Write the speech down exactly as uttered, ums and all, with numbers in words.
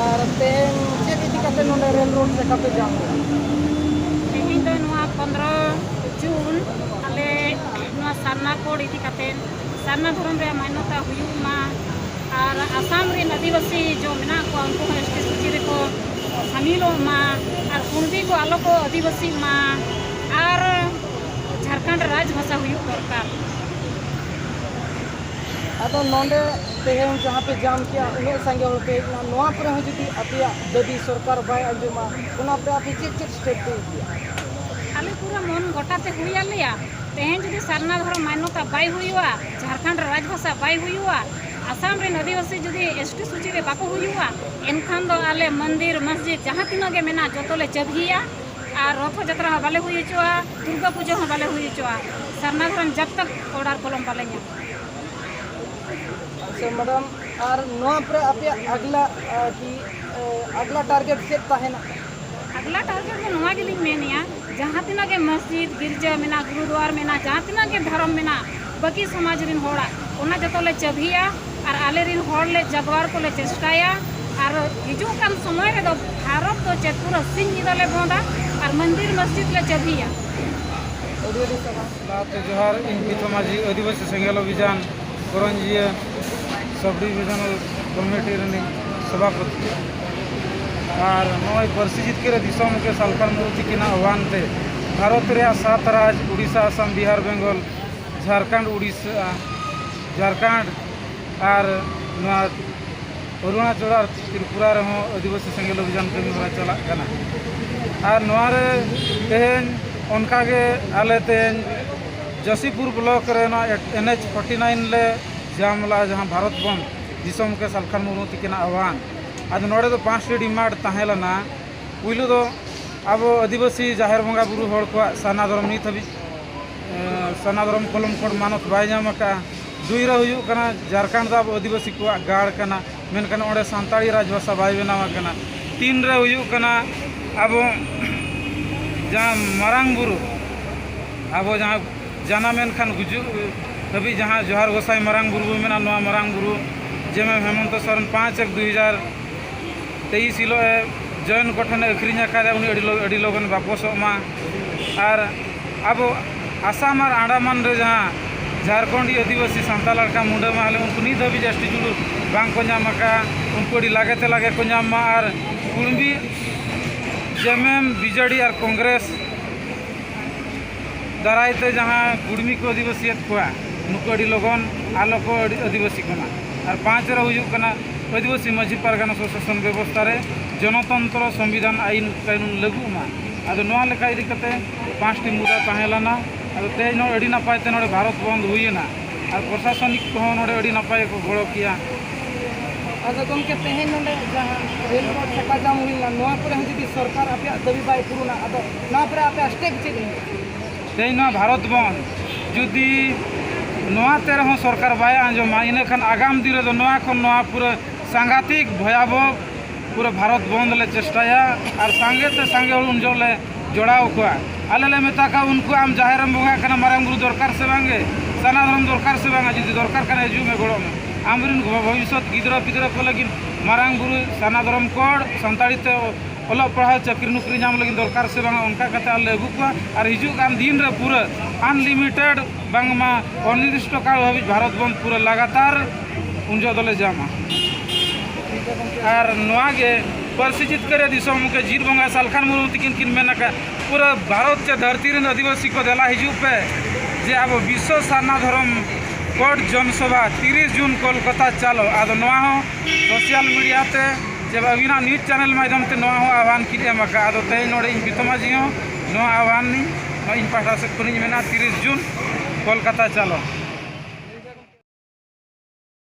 ᱟᱨ ᱛᱮᱦᱮᱧ ᱪᱮᱫ ᱤᱫᱤ ᱠᱟᱛᱮ ᱱᱚᱰᱮ ᱨᱮᱞ ᱨᱳᱰ ᱞᱮᱠᱟᱯᱮ ᱡᱟᱢ ᱞᱮᱫᱟ? ᱛᱮᱦᱮᱧ ᱫᱚ ᱱᱚᱣᱟ ᱯᱚᱱᱨᱚ ᱡᱩᱱ ᱟᱞᱮ ᱱᱚᱣᱟ ᱥᱟᱨᱱᱟ ᱠᱳᱰ ᱤᱫᱤ ᱠᱟᱛᱮ, ᱥᱟᱨᱱᱟ ᱫᱷᱚᱨᱚᱢ ᱨᱮᱭᱟᱜ ᱢᱟᱱᱱᱚᱛᱟ ᱦᱩᱭᱩᱜ ᱢᱟ, ᱟᱨ ᱟᱥᱟᱢ ᱨᱮᱱ ᱟᱹᱫᱤᱵᱟᱹᱥᱤ ᱡᱚ ᱢᱮᱱᱟᱜ ᱠᱚᱣᱟ, ᱩᱱᱠᱩ ᱦᱚᱸ ᱮᱥ ᱴᱤ ᱥᱩᱪᱤ ᱨᱮᱠᱚ ᱥᱟᱢᱤᱞᱚᱜ ᱢᱟ, ᱟᱨ ᱠᱩᱬᱵᱤ ᱠᱚ ᱟᱞᱚ ᱠᱚ ᱟᱹᱫᱤᱵᱟᱹᱥᱤᱜ ᱢᱟ, ᱟᱨ ᱡᱷᱟᱲᱠᱷᱚᱸᱰ ᱨᱟᱡᱽ ᱵᱷᱟᱥᱟ ᱦᱩᱭᱩᱜ ᱫᱚᱨᱠᱟᱨ᱾ ᱟᱫᱚ ᱱᱚᱰᱮ ᱛᱮᱦᱮᱧ ᱡᱟᱦᱟᱸ ᱯᱮ ᱡᱟᱢ ᱠᱮᱜᱼᱟ, ᱩᱱᱟᱹᱜ ᱥᱟᱸᱜᱮ ᱦᱚᱲ ᱯᱮ ᱦᱮᱡ ᱮᱱᱟ, ᱱᱚᱣᱟ ᱠᱚᱨᱮ ᱦᱚᱸ ᱡᱩᱫᱤ ᱟᱯᱮᱭᱟᱜ ᱫᱟᱹᱵᱤ ᱥᱚᱨᱠᱟᱨ ᱵᱟᱭ ᱟᱸᱡᱚᱢᱟ, ᱚᱱᱟ ᱯᱮ ᱟᱯᱮ ᱪᱮᱫ ᱪᱮᱫ ᱥᱴᱮᱯ ᱯᱮ ᱤᱫᱤᱭᱟ? ᱟᱞᱮ ᱯᱩᱨᱟᱹ ᱢᱚᱱ ᱜᱚᱴᱟ ᱛᱮ ᱦᱩᱭ ᱟᱞᱮᱭᱟ᱾ ᱛᱮᱦᱮᱧ ᱡᱩᱫᱤ ᱥᱟᱨᱱᱟ ᱫᱷᱚᱨᱚᱢ ᱢᱟᱱᱱᱚᱛᱟ ᱵᱟᱭ ᱦᱩᱭᱩᱜᱼᱟ, ᱡᱷᱟᱲᱠᱷᱚᱸᱰ ᱨᱮ ᱨᱟᱡᱽ ᱵᱷᱟᱥᱟ ᱵᱟᱭ ᱦᱩᱭᱩᱜᱼᱟ, ᱟᱥᱟᱢ ᱨᱮᱱ ᱟᱹᱫᱤᱵᱟᱹᱥᱤ ᱡᱩᱫᱤ ᱮᱥ ᱴᱤ ᱥᱩᱪᱤ ᱨᱮ ᱵᱟᱠᱚ ᱦᱩᱭᱩᱜᱼᱟ, ᱮᱱᱠᱷᱟᱱ ᱫᱚ ᱟᱞᱮ ᱢᱚᱱᱫᱤᱨ, ᱢᱚᱥᱡᱤᱫ ᱡᱟᱦᱟᱸ ᱛᱤᱱᱟᱹᱜ ᱜᱮ ᱢᱮᱱᱟᱜᱼᱟ, ᱡᱚᱛᱚ ᱞᱮ ᱪᱟᱹᱵᱷᱤᱭᱟ᱾ ᱟᱨ ᱨᱚᱛᱷᱚ ᱡᱟᱛᱨᱟ ᱦᱚᱸ ᱵᱟᱞᱮ ᱦᱩᱭ ᱦᱚᱪᱚᱜᱼᱟ, ᱫᱩᱨᱜᱟ ᱯᱩᱡᱟᱹ ᱦᱚᱸ ᱵᱟᱞᱮ ᱦᱩᱭ ᱦᱚᱪᱚᱜᱼᱟ, ᱥᱟᱨᱱᱟ ᱫᱷᱚᱨᱚᱢ ᱡᱟᱵ ᱛᱟᱠ ᱚᱰᱟᱨ ᱠᱚᱞᱚᱢ ᱵᱟᱞᱮ ᱧᱟᱢᱟ᱾ ᱟᱪᱪᱷᱟ ᱢᱮᱰᱟᱢ, ᱟᱨ ᱱᱚᱣᱟ ᱯᱚᱨᱮ ᱟᱯᱮᱭᱟᱜ ᱟᱜᱽᱞᱟ, ᱟ, ᱠᱤ, ᱟ, ᱟᱜᱽᱞᱟ ᱴᱟᱨᱜᱮᱴ ᱪᱮᱫ ᱛᱟᱦᱮᱱᱟ? ᱟᱜᱽᱞᱟ ᱴᱟᱨᱜᱮᱴ ᱫᱚ ᱱᱚᱣᱟ ᱜᱮᱞᱤᱧ ᱢᱮᱱᱮᱜᱼᱟ, ᱡᱟᱦᱟᱸ ᱛᱤᱱᱟᱹᱜ ᱜᱮ ᱢᱚᱥᱡᱤᱫ, ᱜᱤᱨᱡᱟᱹ ᱢᱮᱱᱟᱜ, ᱜᱩᱨᱩᱫᱩᱣᱟᱨ ᱢᱮᱱᱟᱜ, ᱡᱟᱦᱟᱸ ᱛᱤᱱᱟᱹᱜ ᱜᱮ ᱫᱷᱚᱨᱚᱢ ᱢᱮᱱᱟᱜ, ᱵᱟᱹᱠᱤ ᱥᱚᱢᱟᱡᱽ ᱨᱮᱱ ᱦᱚᱲᱟᱜ, ᱚᱱᱟ ᱡᱚᱛᱚ ᱞᱮ ᱪᱟᱹᱵᱷᱤᱭᱟ᱾ ᱟᱨ ᱟᱞᱮ ᱨᱮᱱ ᱦᱚᱲ ᱞᱮ ᱡᱟᱜᱽᱣᱟᱨ ᱠᱚᱞᱮ ᱪᱮᱥᱴᱟᱭᱟ᱾ ᱟᱨ ᱦᱤᱡᱩᱜ ᱠᱟᱱ ᱥᱚᱢᱚᱭ ᱨᱮᱫᱚ ᱵᱷᱟᱨᱚᱛ ᱫᱚ ᱪᱮᱫ ᱯᱩᱨᱟᱹ ᱥᱤᱧ ᱧᱤᱫᱟᱹ ᱞᱮ ᱵᱚᱱᱫᱟ ᱟᱨ ᱢᱚᱱᱫᱤᱨ ᱢᱚᱥᱡᱤᱫ ᱞᱮ ᱪᱟᱹᱵᱷᱤᱭᱟ᱾ ᱟᱹᱰᱤ ᱟᱹᱰᱤ ᱥᱟᱨᱦᱟᱣ᱾ ᱞᱟᱦᱟᱛᱮ ᱡᱚᱦᱟᱨ, ᱤᱧ ᱯᱤᱛᱷᱚ ᱢᱟᱹᱡᱷᱤ, ᱟᱹᱫᱤᱵᱟᱹᱥᱤ ᱥᱮᱸᱜᱮᱞ ᱚᱵᱷᱤᱡᱟᱱ ᱠᱚᱨᱚᱧᱡᱤᱭᱟᱹ sub divisional committee ᱨᱤᱱᱤᱡ ᱥᱚᱵᱷᱟᱯᱚᱛᱤ᱾ ᱟᱨ ᱱᱚᱜᱼᱚᱭ ᱯᱟᱹᱨᱥᱤ ᱡᱤᱛᱠᱟᱹᱨ ᱨᱮ ᱫᱤᱥᱚᱢ ᱜᱚᱢᱠᱮ ᱥᱟᱞᱠᱷᱟᱱ ᱢᱩᱨᱢᱩ ᱛᱤᱠᱤᱱᱟᱜ ᱟᱦᱣᱟᱱ ᱛᱮ ᱵᱷᱟᱨᱚᱛ ᱨᱮᱭᱟᱜ ᱥᱟᱛ ᱨᱟᱡᱽ, ᱩᱰᱤᱥᱟ, ᱟᱥᱟᱢ, ᱵᱤᱦᱟᱨ, ᱵᱮᱝᱜᱚᱞ, ᱡᱷᱟᱲᱠᱷᱚᱸᱰ, ᱩᱰᱤᱥᱟ, ᱡᱷᱟᱲᱠᱷᱚᱸᱰ ᱟᱨ ᱱᱚᱣᱟ ᱚᱨᱩᱬᱟᱪᱚᱞ ᱟᱨ ᱛᱨᱤᱯᱩᱨᱟ ᱨᱮᱦᱚᱸ ᱟᱹᱫᱤᱵᱟᱹᱥᱤ ᱥᱮᱸᱜᱮᱞ ᱚᱵᱷᱤᱡᱟᱱ ᱠᱟᱹᱢᱤ ᱦᱚᱨᱟ ᱪᱟᱞᱟᱜ ᱠᱟᱱᱟ᱾ ᱟᱨ ᱱᱚᱣᱟ ᱨᱮ ᱛᱮᱦᱮᱧ ᱚᱱᱠᱟ ᱜᱮ ᱟᱞᱮ ᱛᱮᱦᱮᱧ ᱡᱚᱥᱤᱯᱩᱨ ᱵᱞᱚᱠ ᱨᱮ ᱱᱚᱣᱟ ᱮᱱ ᱮᱭᱤᱪ ᱯᱷᱳᱨᱴᱤ ᱱᱟᱭᱤᱱ ᱞᱮ ᱡᱟᱢ ᱞᱮᱫᱼᱟ, ᱡᱟᱦᱟᱸ ᱵᱷᱟᱨᱚᱛ ᱵᱚᱱᱫᱷ ᱫᱤᱥᱚᱢ ᱜᱚᱢᱠᱮ ᱥᱟᱞᱠᱷᱟᱱ ᱢᱩᱨᱢᱩ ᱛᱤᱠᱤᱱᱟᱜ ᱟᱦᱣᱟᱱ᱾ ᱟᱫᱚ ᱱᱚᱰᱮ ᱫᱚ ᱯᱟᱸᱪᱴᱤ ᱰᱤᱢᱟᱱᱰ ᱛᱟᱦᱮᱸ ᱞᱮᱱᱟ᱾ ᱯᱩᱭᱞᱩ ᱫᱚ ᱟᱵᱚ ᱟᱹᱫᱤᱵᱟᱹᱥᱤ ᱡᱟᱦᱮᱨ ᱵᱚᱸᱜᱟ ᱵᱩᱨᱩ ᱦᱚᱲ ᱠᱚᱣᱟᱜ ᱥᱟᱨᱱᱟ ᱫᱷᱚᱨᱚᱢ ᱱᱤᱛ ᱦᱟᱹᱵᱤᱡ, ᱮ, ᱥᱟᱨᱱᱟ ᱫᱷᱚᱨᱚᱢ ᱠᱚᱞᱚᱢ ᱠᱳᱰ ᱢᱟᱱᱚᱛ ᱵᱟᱭ ᱧᱟᱢ ᱟᱠᱟᱫᱼᱟ᱾ ᱫᱩᱭ ᱨᱮ ᱦᱩᱭᱩᱜ ᱠᱟᱱᱟ, ᱡᱷᱟᱲᱠᱷᱚᱸᱰ ᱫᱚ ᱟᱵᱚ ᱟᱹᱫᱤᱵᱟᱹᱥᱤ ᱠᱚᱣᱟᱜ ᱜᱟᱲ ᱠᱟᱱᱟ, ᱢᱮᱱᱠᱷᱟᱱ ᱚᱸᱰᱮ ᱥᱟᱱᱛᱟᱲᱤ ᱨᱟᱡᱽ ᱵᱷᱟᱥᱟ ᱵᱟᱭ ᱵᱮᱱᱟᱣ ᱟᱠᱟᱱᱟ᱾ ᱛᱤᱱ ᱨᱮ ᱦᱩᱭᱩᱜ ᱠᱟᱱᱟ, ᱟᱵᱚ ᱡᱟᱦᱟᱸ ᱢᱟᱨᱟᱝ ᱵᱩᱨᱩ, ᱟᱵᱚ ᱡᱟᱦᱟᱸ ᱡᱟᱱᱟᱢ ᱮᱱ ᱠᱷᱟᱱ ᱜᱩᱡᱩᱜ ᱦᱟᱹᱵᱤᱡ ᱡᱟᱦᱟᱸ ᱡᱚᱦᱟᱨ ᱜᱚᱸᱥᱟᱭ ᱢᱟᱨᱟᱝ ᱵᱩᱨᱩ ᱵᱚ ᱢᱮᱱᱟ, ᱱᱚᱣᱟ ᱢᱟᱨᱟᱝ ᱵᱩᱨᱩ ᱡᱮᱢᱚᱱ ᱦᱮᱢᱚᱱᱛᱚ ᱥᱚᱨᱮᱱ ᱯᱟᱸᱪ ᱮᱠ ᱫᱩᱭ ᱦᱟᱡᱟᱨ ᱛᱮᱭᱤᱥ ᱦᱤᱞᱳᱜ ᱮ ᱡᱚᱭᱮᱱ ᱠᱚᱴᱷᱮᱱᱮ ᱟᱹᱠᱷᱨᱤᱧ ᱟᱠᱟᱫᱟ, ᱩᱱᱤ ᱟᱹᱰᱤ ᱞᱚ-, ᱟᱹᱰᱤ ᱞᱚᱜᱚᱱ ᱵᱟᱯᱚᱥᱚᱜ ᱢᱟ᱾ ᱟᱨ ᱟᱵᱚ ᱟᱥᱟᱢ ᱟᱨ ᱟᱱᱰᱟᱢᱟᱱ ᱨᱮ ᱡᱟᱦᱟᱸ ᱡᱷᱟᱲᱠᱷᱚᱸᱰᱤ ᱟᱹᱫᱤᱵᱟᱹᱥᱤ ᱥᱟᱱᱛᱟᱲ ᱞᱮᱠᱟ ᱢᱩᱸᱰᱟᱹ ᱢᱟᱦᱞᱮ, ᱩᱱᱠᱩ ᱱᱤᱛ ᱫᱷᱟᱹᱵᱤᱡ ᱮᱥ ᱴᱤ ᱡᱩᱲᱩ ᱵᱟᱝ ᱠᱚ ᱧᱟᱢ ᱟᱠᱟᱫᱼᱟ, ᱩᱱᱠᱩ ᱟᱹᱰᱤ ᱞᱟᱜᱮ ᱛᱮ ᱞᱟᱜᱮ ᱠᱚ ᱧᱟᱢ ᱢᱟ᱾ ᱟᱨ ᱠᱩᱲᱢᱤ, ᱡᱮᱢᱮᱢ, ᱵᱤᱡᱮᱰᱤ ᱟᱨ ᱠᱚᱝᱜᱨᱮᱥ ᱫᱟᱨᱟᱭ ᱛᱮ ᱡᱟᱦᱟᱸ ᱠᱩᱲᱢᱤ ᱠᱚ ᱟᱹᱫᱤᱵᱟᱹᱥᱤᱭᱮᱫ ᱠᱚᱣᱟ, ᱱᱩᱠᱩ ᱟᱹᱰᱤ ᱞᱚᱜᱚᱱ ᱟᱞᱚ ᱠᱚ ᱟᱹᱫᱤ-, ᱟᱹᱫᱤᱵᱟᱹᱥᱤ ᱠᱚᱢᱟ᱾ ᱟᱨ ᱯᱟᱸᱪ ᱨᱮ ᱦᱩᱭᱩᱜ ᱠᱟᱱᱟ ᱟᱹᱫᱤᱵᱟᱹᱥᱤ ᱢᱟᱹᱡᱷᱤ ᱯᱟᱨᱜᱟᱱᱟ ᱥᱚᱥᱟᱥᱚᱱ ᱵᱮᱵᱚᱥᱛᱷᱟ ᱨᱮ ᱡᱚᱱᱚᱛᱚᱱᱛᱨᱚ ᱥᱚᱝᱵᱤᱫᱷᱟᱱ ᱟᱹᱭᱤᱱ ᱠᱟᱹᱱᱩᱱ ᱞᱟᱹᱜᱩᱜ ᱢᱟ᱾ ᱟᱫᱚ ᱱᱚᱣᱟ ᱞᱮᱠᱟ ᱤᱫᱤ ᱠᱟᱛᱮ ᱯᱟᱸᱪᱴᱤ ᱢᱩᱫᱟ ᱛᱟᱦᱮᱸ ᱞᱮᱱᱟ᱾ ᱟᱫᱚ ᱛᱮᱦᱮᱧ ᱱᱚᱰᱮ ᱟᱹᱰᱤ ᱱᱟᱯᱟᱭ ᱛᱮ ᱱᱚᱰᱮ ᱵᱷᱟᱨᱚᱛ ᱵᱚᱱᱫᱷ ᱦᱩᱭᱮᱱᱟ᱾ ᱟᱨ ᱯᱨᱚᱥᱟᱥᱚᱱᱤᱠ ᱠᱚᱦᱚᱸ ᱱᱚᱰᱮ ᱟᱹᱰᱤ ᱱᱟᱯᱟᱭ ᱠᱚ ᱜᱚᱲᱚ ᱠᱮᱜᱼᱟ᱾ ᱟᱫᱚ ᱜᱚᱢᱠᱮ, ᱛᱮᱦᱮᱧ ᱱᱚᱰᱮ ᱡᱟᱦᱟᱸ ᱨᱮᱞ ᱨᱳᱰ ᱪᱷᱟᱠᱟ ᱡᱟᱢ ᱦᱩᱭ ᱞᱮᱱᱟ, ᱱᱚᱣᱟ ᱠᱚᱨᱮ ᱦᱚᱸ ᱡᱩᱫᱤ ᱥᱚᱨᱠᱟᱨ ᱟᱯᱮᱭᱟᱜ ᱫᱟᱹᱵᱤ ᱵᱟᱭ ᱯᱩᱨᱩᱱᱟ, ᱟᱫᱚ ᱱᱚᱣᱟ ᱯᱚᱨᱮ ᱟᱯᱮᱭᱟᱜ ᱥᱴᱮᱯ ᱪᱮᱫ ᱦᱩᱭᱩᱜᱼᱟ? ᱛᱮᱦᱮᱧ ᱱᱚᱣᱟ ᱵᱷᱟᱨᱚᱛ ᱵᱚᱱᱫᱷ ᱡᱩᱫᱤ ᱱᱚᱣᱟ ᱛᱮ ᱨᱮᱦᱚᱸ ᱥᱚᱨᱠᱟᱨ ᱵᱟᱭ ᱟᱸᱡᱚᱢᱟ, ᱤᱱᱟᱹᱠᱷᱟᱱ ᱟᱜᱟᱢ ᱫᱤᱱ ᱨᱮᱫᱚ ᱱᱚᱣᱟ ᱠᱷᱚᱱ ᱱᱚᱣᱟ ᱯᱩᱨᱟᱹ ᱥᱟᱝᱜᱷᱟᱛᱤᱠ ᱵᱷᱚᱭᱟᱵᱚᱦ ᱯᱩᱨᱟᱹ ᱵᱷᱟᱨᱚᱛ ᱵᱚᱱᱫᱷ ᱞᱮ ᱪᱮᱥᱴᱟᱭᱟ᱾ ᱟᱨ ᱥᱟᱸᱜᱮ ᱛᱮ ᱥᱟᱸᱜᱮ ᱦᱚᱲ ᱩᱱ ᱡᱚᱦᱚᱜ ᱞᱮ ᱡᱚᱲᱟᱣ ᱠᱚᱣᱟ᱾ ᱟᱞᱮ ᱞᱮ ᱢᱮᱛᱟ ᱠᱚᱣᱟ, ᱩᱱᱠᱩ ᱟᱢ ᱡᱟᱦᱮᱨ ᱨᱮᱢ ᱵᱚᱸᱜᱟᱜ ᱠᱟᱱᱟ, ᱢᱟᱨᱟᱝ ᱵᱩᱨᱩ ᱫᱚᱨᱠᱟᱨ ᱥᱮ ᱵᱟᱝᱜᱮ? ᱥᱟᱨᱱᱟ ᱫᱷᱚᱨᱚᱢ ᱫᱚᱨᱠᱟᱨ ᱥᱮ ᱵᱟᱝᱟ? ᱡᱩᱫᱤ ᱫᱚᱨᱠᱟᱨ ᱠᱟᱱᱟ, ᱦᱤᱡᱩᱜ ᱢᱮ, ᱜᱚᱲᱚᱜ ᱢᱮ᱾ ᱟᱢᱨᱮᱱ ᱵᱷᱚᱵᱤᱥᱥᱚᱛ ᱜᱤᱫᱽᱨᱟᱹ ᱯᱤᱫᱽᱨᱟᱹ ᱠᱚ ᱞᱟᱹᱜᱤᱫ ᱢᱟᱨᱟᱝ ᱵᱩᱨᱩ ᱥᱟᱨᱱᱟ ᱫᱷᱚᱨᱚᱢ ᱠᱳᱰ, ᱥᱟᱱᱛᱟᱲᱤ ᱛᱮ ᱚᱞᱚᱜ ᱯᱟᱲᱦᱟᱣ, ᱪᱟᱹᱠᱨᱤ ᱱᱚᱠᱨᱤ ᱧᱟᱢ ᱞᱟᱹᱜᱤᱫ ᱫᱚᱨᱠᱟᱨ ᱥᱮ ᱵᱟᱝᱟ? ᱚᱱᱠᱟ ᱠᱟᱛᱮ ᱟᱞᱮ ᱟᱹᱜᱩ ᱠᱚᱣᱟ᱾ ᱟᱨ ᱦᱤᱡᱩᱜ ᱠᱟᱱ ᱫᱤᱱ ᱨᱮ ᱯᱩᱨᱟᱹ unlimited, ᱵᱟᱝᱢᱟ ᱚᱱᱤᱨᱫᱤᱥᱴᱚ ᱠᱟᱞ ᱦᱟᱹᱵᱤᱡ ᱵᱷᱟᱨᱚᱛ ᱵᱚᱱᱫᱷ ᱯᱩᱨᱟᱹ ᱞᱟᱜᱟᱛᱟᱨ ᱩᱱ ᱡᱚᱦᱚᱜ ᱫᱚᱞᱮ ᱡᱟᱢᱟ᱾ ᱟᱨ ᱱᱚᱣᱟ ᱜᱮ ᱯᱟᱹᱨᱥᱤ ᱡᱤᱛᱠᱟᱹᱨ ᱨᱮ ᱫᱤᱥᱚᱢ ᱜᱚᱢᱠᱮ ᱡᱤᱛ ᱵᱚᱸᱜᱟ ᱥᱟᱞᱠᱷᱟᱱ ᱢᱩᱨᱢᱩ ᱛᱤᱠᱤᱱ ᱠᱤᱱ ᱢᱮᱱ ᱟᱠᱟᱫ, ᱯᱩᱨᱟᱹ ᱵᱷᱟᱨᱚᱛ ᱪᱮ ᱫᱷᱟᱹᱨᱛᱤ ᱨᱮᱱ ᱟᱹᱫᱤᱵᱟᱹᱥᱤ ᱠᱚ ᱫᱮᱞᱟ ᱦᱤᱡᱩᱜ ᱯᱮ, ᱡᱮ ᱟᱵᱚ ᱵᱤᱥᱥᱚ ᱥᱟᱨᱱᱟ ᱫᱷᱚᱨᱚᱢ ᱠᱳᱰ ᱡᱚᱱᱥᱚᱵᱷᱟ ᱛᱤᱨᱤᱥ ᱡᱩᱱ ᱠᱳᱞᱠᱟᱛᱟ ᱪᱟᱞᱚ᱾ ᱟᱫᱚ ᱱᱚᱣᱟ ᱦᱚᱸ ᱥᱳᱥᱟᱞ ᱢᱤᱰᱤᱭᱟ ᱛᱮ ᱪᱮ ᱟᱹᱵᱤᱱᱟᱜ ᱱᱤᱭᱩᱡᱽ ᱪᱮᱱᱮᱞ ᱢᱟᱫᱽᱫᱷᱚᱢ ᱛᱮ ᱱᱚᱣᱟ ᱦᱚᱸ ᱟᱦᱣᱟᱱ ᱠᱤᱱ ᱮᱢ ᱟᱠᱟᱫ᱾ ᱟᱫᱚ ᱛᱮᱦᱮᱧ ᱱᱚᱰᱮ ᱤᱧ ᱵᱤᱛᱚ ᱢᱟᱹᱡᱷᱤ ᱦᱚᱸ ᱱᱚᱣᱟ ᱟᱦᱣᱟᱱ ᱤᱧ, ᱤᱧ ᱯᱟᱦᱴᱟ ᱥᱮᱫ ᱠᱷᱚᱱᱤᱧ ᱢᱮᱱᱟ, ᱛᱤᱨᱤᱥ ᱡᱩᱱ ᱠᱳᱞᱠᱟᱛᱟ ᱪᱟᱞᱚ᱾